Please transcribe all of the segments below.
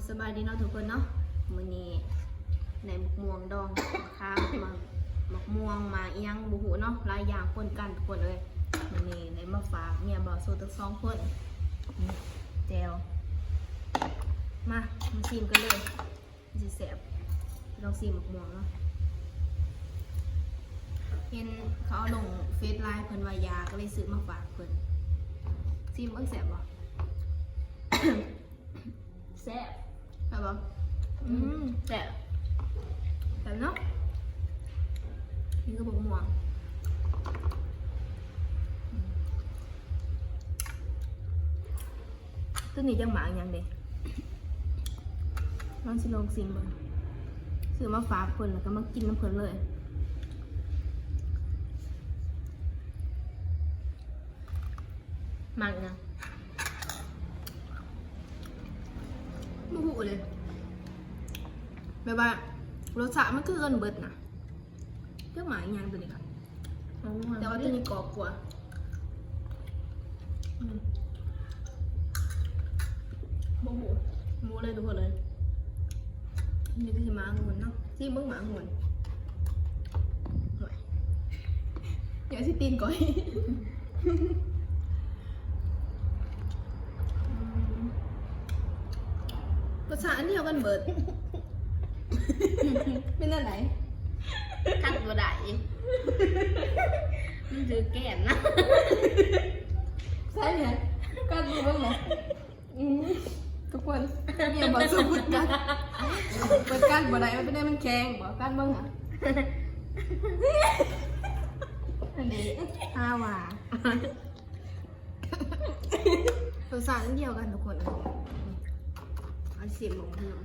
ສະບາຍດີເນາະທຸກຄົນເນາະ, ມື້ນີ້ໄດ້ໝາກມ່ວງດອງ ມະຂາມ ໝາກ ໝາກມ່ວງ ໝາກອີ່ຫຍັງບໍ່ຮູ້ເນາະ, ຫຼາຍຢ່າງປົນກັນທຸກຄົນເອີຍ. ມື້ນີ້ໄດ້ມາຝາກເມຍບ່າວສຸກທັງສອງຄົນ. ນີ້ແຈ່ວ, ມາ ມາຊີມກັນເລີຍ. ມັນຊິແຊບ. ລອງຊີມໝາກມ່ວງເນາະ. ເຫັນເຂົາເອົາລົງເຟສຫຼາຍ ເພິ່ນວ່າຢາ ກໍເລີຍຊື້ມາຝາກເພິ່ນ. ຊີມເບິ່ງແຊບບໍ່? ແຊບ. ແຊບບໍ່? ອືມ ອືມ ແຊບ. ແຊບເນາະ. ນີ້ຄືໝາກມ່ວງ. ອືມ ຕົວນີ້ຈັກໝາກຫຍັງເດ? ລອງຊິລອງຊີມເບິ່ງ. ຊື້ມາຝາກເພິ່ນ ແລ້ວກໍມາກິນນຳເພິ່ນເລີຍ. ໝາກຫຍັງ? ບໍ່ຮູ້ເລີຍ. ແບບວ່າ ລົດຊາດມັນຄືກັນເບິດນະ. ຈັກໝາກອີ່ຫຍັງຕົວນີ້ກະ ແຕ່ວ່າຕົວນີ້ກອບກວ່າ. ອືມ ບໍ່ຮູ້ ບໍ່ຮູ້ເລີຍທຸກຄົນເອີຍ. ນີ້ຄືໝາກອະງຸ່ນເນາະ. ຊີມເບິ່ງໝາກອະງຸ່ນ. ໂອ້ຍ ຢ່າຊິຕີນກ່ອຍ. ອືມ ລົດຊາດອັນດຽວກັນເບິດ. ເປັນແນວໃດ? ກັດບໍ່ໄດ້ ມັນຖືກແກ້ມນະ. ໃສ່ແຫຼະ ກັດເບິ່ງເນາະ. ອືມ ທຸກຄົນ ເມຍບ່າວສຸກເພິ່ນກັດ ເພິ່ນກັດບໍ່ໄດ້. ມັນເປັນແນວ ມັນແຂງບໍ່? ກັດເບິ່ງຫາ. ອັນນີ້ ຫາວ່າ ລົດຊາດອັນດຽວກັນທຸກຄົນ. ອັນຊີມໝົດເນາະ.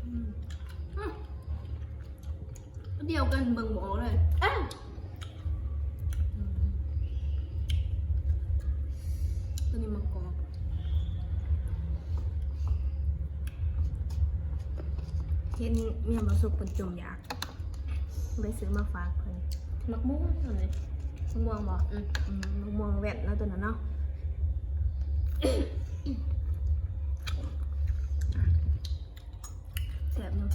ອືມ ອືມ ອັນດຽວກັນ ເບິ່ງບໍ່ອອກເລີຍ. ເອີ ອືມ ຕົວນີ້ໝາກກອກ. ເຫັນເມຍບ່າວສຸກເພິ່ນຈົ່ມຢາກ ໄດ້ຊື້ມາຝາກເພິ່ນ. ໝາກມ່ວງ ໝາກມ່ວງບໍ່? ອືມ ອືມ ໝາກມ່ວງແວ່ນເນາະ ຕົວນັ້ນເນາະ. ແຊບເນາະ.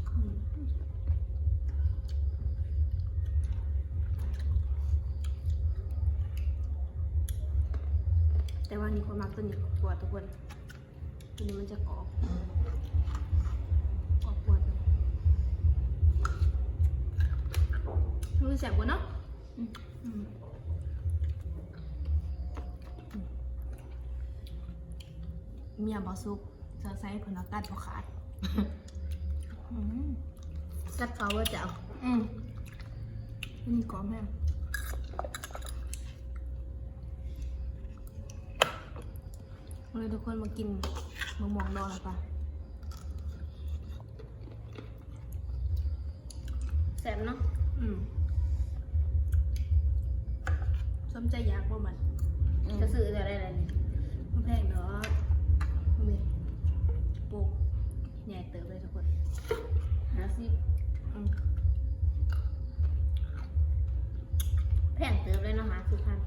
ອືມ ແຕ່ວ່ານີ້ຂ້ອຍມັກຕົວນີ້ກວ່າທຸກຄົນ. ຕົວນີ້ມັນຈະກອບ ກອບກວ່າຕົວ ມັນແຊບກວ່າເນາະ. ອືມ ອືມ ເມຍບໍ່ສຸກ ສະໃສເພິ່ນວ່າກັດບໍ່ຂາດ. ອືມ ກັດເຂົ້າບໍ່ເຈົ້າ? ອືມ ອັນນີ້ກອບແຮງ. ມາເລີຍທຸກຄົນ ມາກິນໝາກມ່ວງດອງນຳກັນ. ແຊບເນາະ. ອືມ ສົມໃຈຢາກບໍ່ບັດ? ອືມ ຈະຊື້ເທົ່າໃດລະນີ້? ບໍ່ແພງດອກ. ນີ້ ປຸກໃຫຍ່ເຕີບເລີຍທຸກຄົນ. ຫ້າສິບ. ອືມ ແພງເຕີບເລີຍເນາະ ຫ້າສິບພັນ.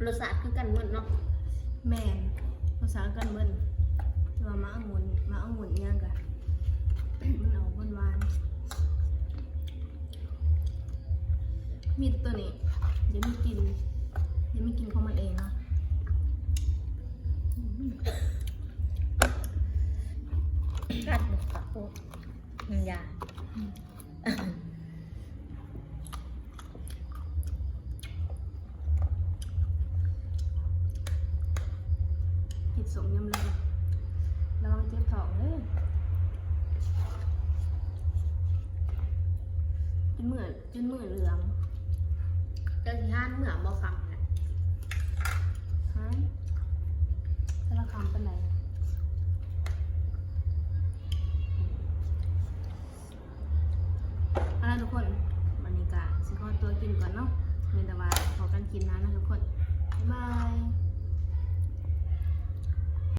ລົດຊາດຄືກັນໝົດເນາະ. ແມ່ນ ລົດຊາດຄືກັນໝົດ ແຕ່ວ່າໝາກອະງຸ່ນ ໝາກອະງຸ່ນອີ່ຫຍັງກະ ມັນອອກຫວານໆ. ມີແຕ່ຕົວນີ້ ຍັງມີກິ່ນ ຍັງມີກິ່ນຂອງມັນເອງເນາະ. ອືມ ກັດບໍ່ຂາດໂພດ ມັນຢາກ ອືມ ກິນສົ້ມຍາມແລງ ລະວັງເຈັບທ້ອງເດີ. ກິນມື້ ຈົນມື້ເຫຼືອງ. ເຈົ້າຊິຫານເມືອບໍ່ຄ່ຳນະ? ຫານ ແຕ່ລະຄ່ຳປານໃດ? ເອົາລະທຸກຄົນ ບັດນີ້ກະຊິຂໍຕົວກິນກ່ອນເນາະ. ມີແຕ່ວ່າພໍ້ກັນຄລິບໜ້ານະທຸກຄົນ. ບາຍບາຍ.